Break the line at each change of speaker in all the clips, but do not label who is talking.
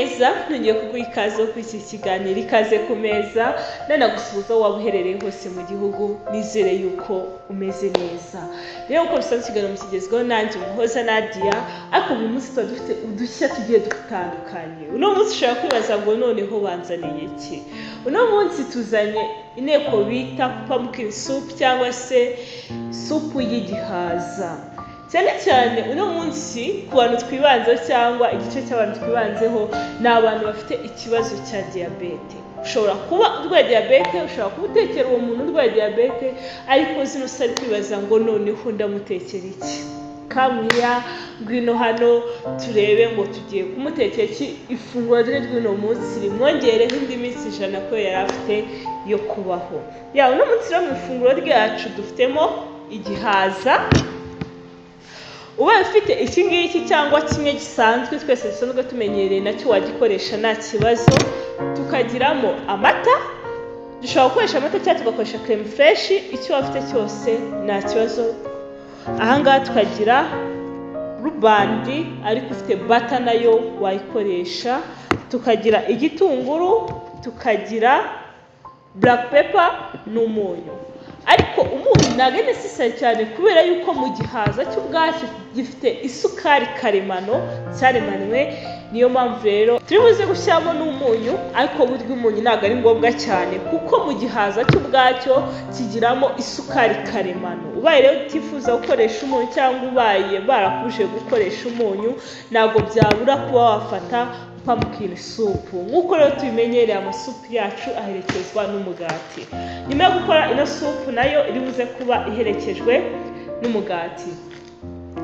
Neza, nongeye kuguha ikaze kuri iki kiganiro Ikaze ku meza. Nanagusuhuza aho waba uherereye hose mu gihugu, nizere yuko umeze neza. Rero nk'uko bisanzwe, ikiganiro mukigezweho nanjye Umuhoza Nadia, ariko buri munsi tuba dufite udushya tugiye dutandukanye. Uno munsi ushobora kwibaza ngo noneho banzaniye iki? Uno munsi tuzanye inteko bita pumpkin soup cyangwa se supu y'igihaza. Cyane cyane uno munsi ku bantu twibanzeho, cyangwa igice cy'abantu twibanzeho, ni abantu bafite ikibazo cya diyabete. Ushobora kuba urwaye diyabete, ushobora kuba utekera uwo muntu urwaye diyabete, ariko zino usari kwibaza ngo noneho ndamutekera iki? Kamwiya, ngwino hano turebe ngo tugiye kumutekera iki. Ifunguro rye ry'uno munsi rimwongereho indi minsi 100 ko yari afite yo kubaho. Ya, uno munsi rero mu ifunguro ryacu dufitemo igihaza. Ubaye ufite iki ngiki cyangwa kimwe gisanzwe twese dusanzwe tumenyereye, nacyo wagikoresha nta kibazo. Tukagiramo amata, dushobora gukoresha amata cyangwa tugakoresha crème fraîche, icyo waba ufite cyose nta kibazo. Ahangaha tukagira Blue Band, ariko ufite butter nayo wayikoresha. Tukagira igitunguru, tukagira black pepper n'umunyu. Ariko umunyu ntabwo ari necessary cyane, kubera yuko mu gihaza cy'ubwacyo gifite isukari karemano cyaremanwe. Niyo mpamvu rero turi buze gushyiramo n'umunyu, ariko burya umunyu ntabwo ari ngombwa cyane, kuko mu gihaza cy'ubwacyo kigiramo isukari karemano. Ubaye rero utifuza gukoresha umunyu, cyangwa ubaye barakuje gukoresha umunyu, ntabwo byabura kuba wafata pumpkin soup. Nk'uko rero tubimenyereye, amasupu yacu aherekezwa n'umugati. Nyuma yo gukora ino supu, nayo iri buze kuba iherekejwe n'umugati.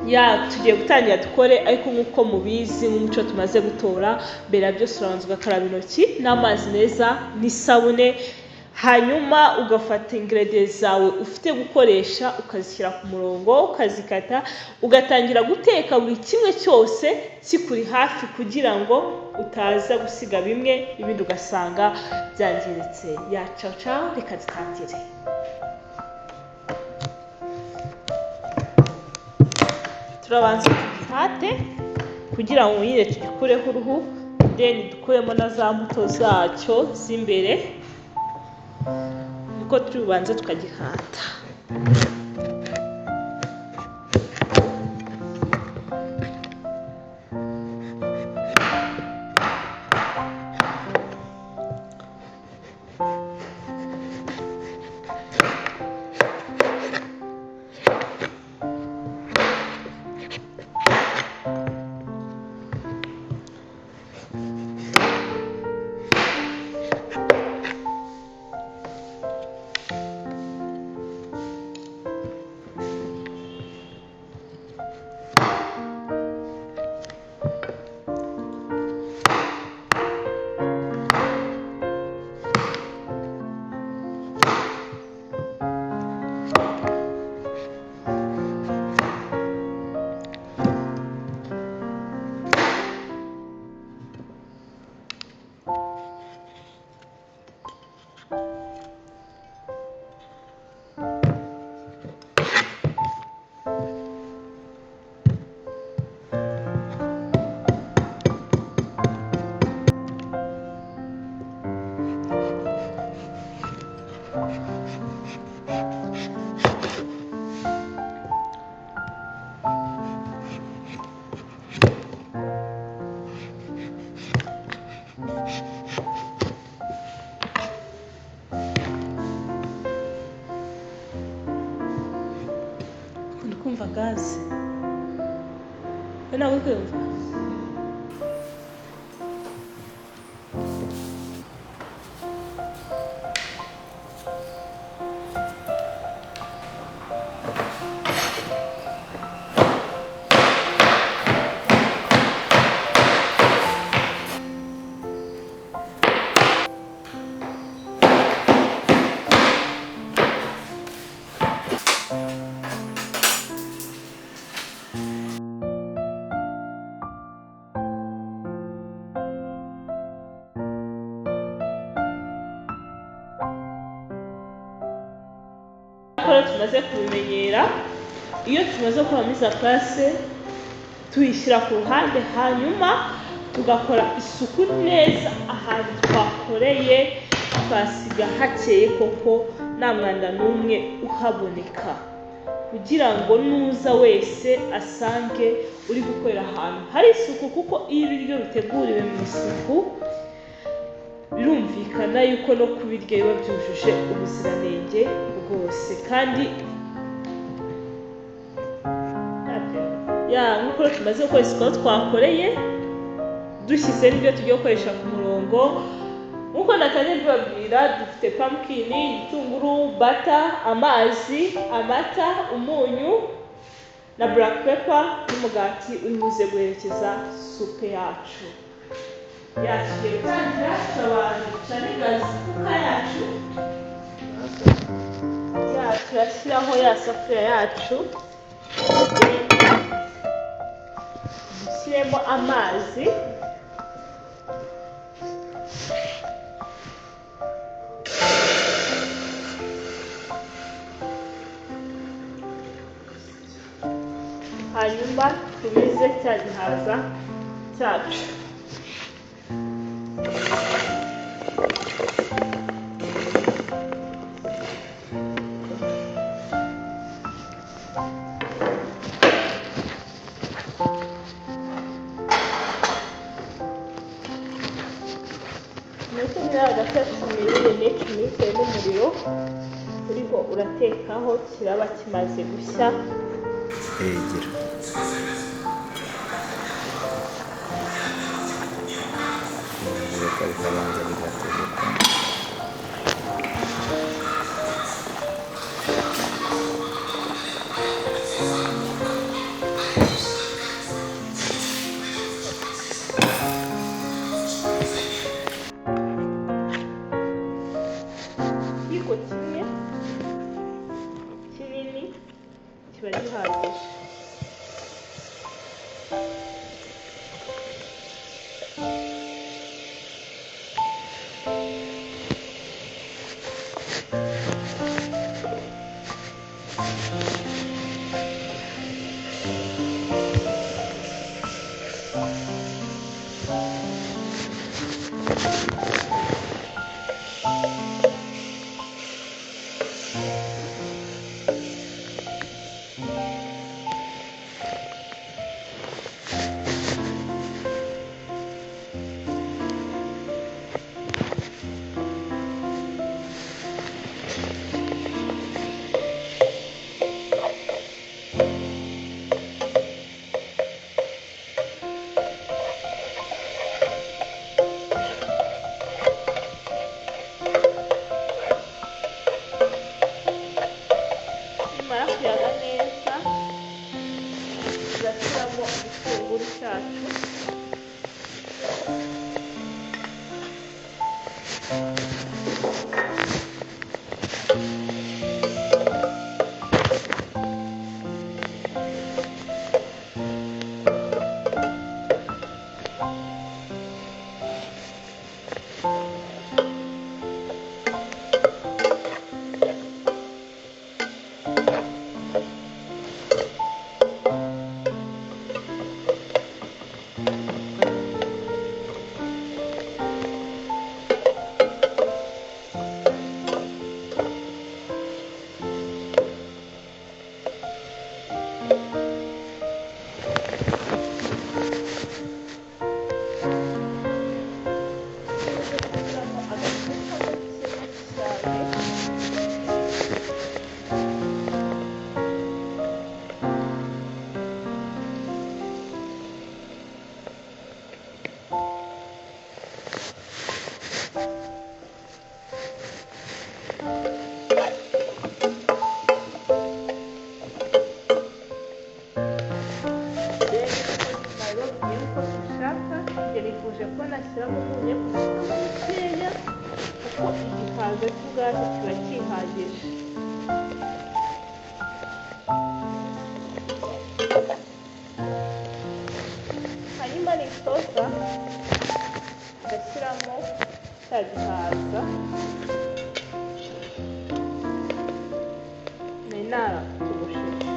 Ya, tugiye gutangira dukore, ariko nk'uko mubizi, nk'umuco tumaze gutora, mbere ya byose urabanza ugakaraba intoki n'amazi meza n'isabune, hanyuma ugafata ingredients zawe ufite gukoresha, ukazishyira ku murongo, ukazikata, ugatangira guteka buri kimwe cyose kikuri hafi, kugira ngo utaza gusiga bimwe ibindi ugasanga byangiritse. Ya, ciao ciao, reka dutangire. Turabanza tugihate kugira ngo nyine tugikureho uruhu, then dukuremo na za mbuto zacyo z'imbere, niko turi bubanze tukagihata. Ndi kumva gaze, we ntabwo uri kuyumva? Ko rero tumaze kubimenyera, iyo tumaze gukora mise en place tuyishyira ku ruhande, hanyuma Tugakora isuku neza ahantu twakoreye, twasiga hakeye koko nta mwanda n'umwe uhaboneka, kugira ngo nuza wese asange uri gukorera ahantu hari isuku, kuko iyo ibiryo biteguriwe mu isuku birumvikana yuko no kubirya biba byujuje ubuziranenge bwose. Kandi ya nk'uko rero tumaze gukora isuku aho twakoreye, dushyize n'ibyo tugiye gukoresha ku murongo, nk'uko natangiye mbibabwira, dufite pumpkin, igitunguru, butter, amazi, amata, umunyu na black pepper n'umugati uri buze guherekeza soupe yacu. Tugiye gutangira, turabanza ducane gas cooker yacu. Turashyiraho ya safuriya yacu, dushyiremo amazi. Hanyuma tubize cya gihaza cyacu. Iminota iri hagati ya 14 n'icumi bitewe n'umuriro uriho uratekaho, kiraba kimaze gushya.
Egera. Reka bikabanza bigategeka.
Ikiyiko kimwe kinini kiba gihagije. Nimara kuyaga neza, turashyiramo igitunguru cyacu. Gushyiramo agacupa gakeya cyane. Nabibabwiye uko dushaka, njye nifuje ko nashyiramo umunyu ariko gushyiramo mukeya, kuko igihaza cy'ubwacyo kiba kihagije. Hanyuma nisoza ngashyiramo cya gihaza nari naratogosheje.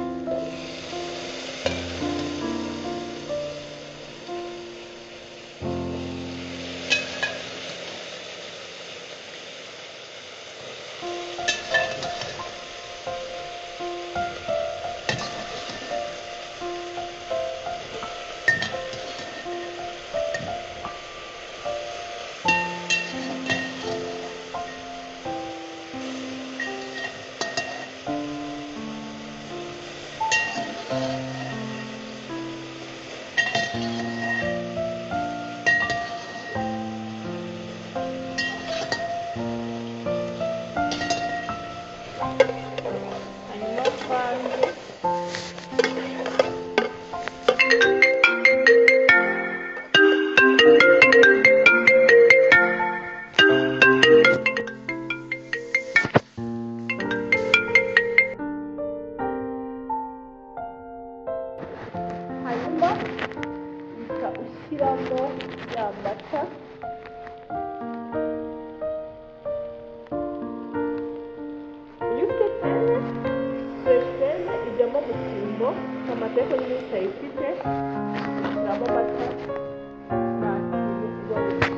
Hanyuma uvange. Hanyuma uhita ushyiramo ya mata. Iyo ufite creme, fresh creme ijyamo mu cyimbo cy'amata, ariko niba utayifite ushyiramo amata, nta kintu uba wishe.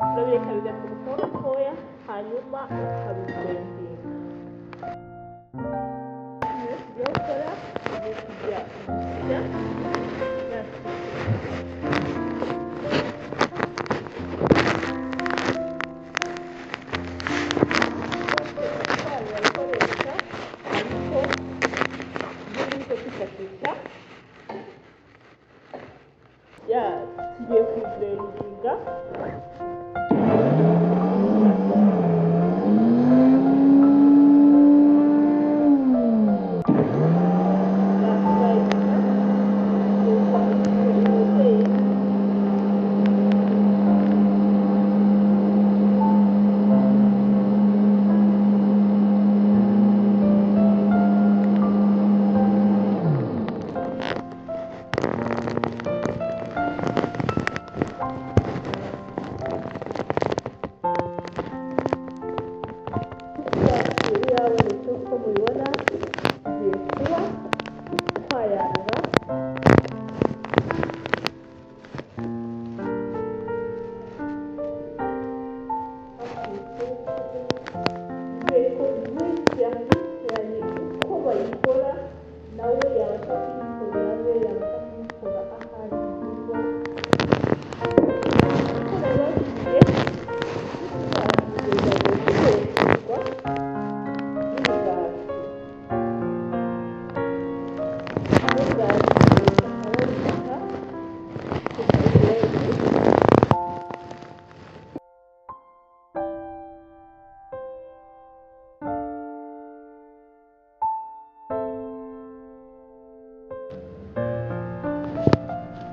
Urabireka bigategukaho gatoya, hanyuma ukabiblendinga. Ibyo tugiye gukora, tugiye kujya gusya ya. Barabikoresha, ariko ibyo ngibyo kwifashisha ya tugiye kuyiblendinga. Yabonetse uko mubibona, tugiye kuba twayarura. Nizere ko buri wese yakurikiranye uko bayikora, nawe yabasha kuyikorera, we yabasha kuyikora ahari mu rugo. Uko nabibabwiye, tuzakugeza gukoreshwa n'umugati. Umugati bakaba bawita kuburezi.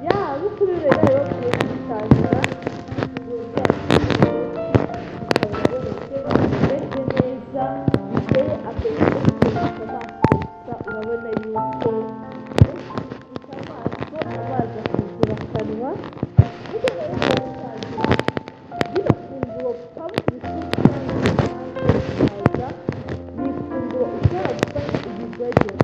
Ya, nk'uko rero nabibabwiye tugitangira, ifunguro ryacu rikaba ribonetse, rimeze neza, riteye apeti. Ukubita amaso gusa urabona yuko ukubita amaso amazi akuzura akanwa. Nk'uko nabibabwiye dutangira, rino funguro pumpkin soup cyangwa bisanzwe, ni ifunguro ushobora gufata ibigwegere.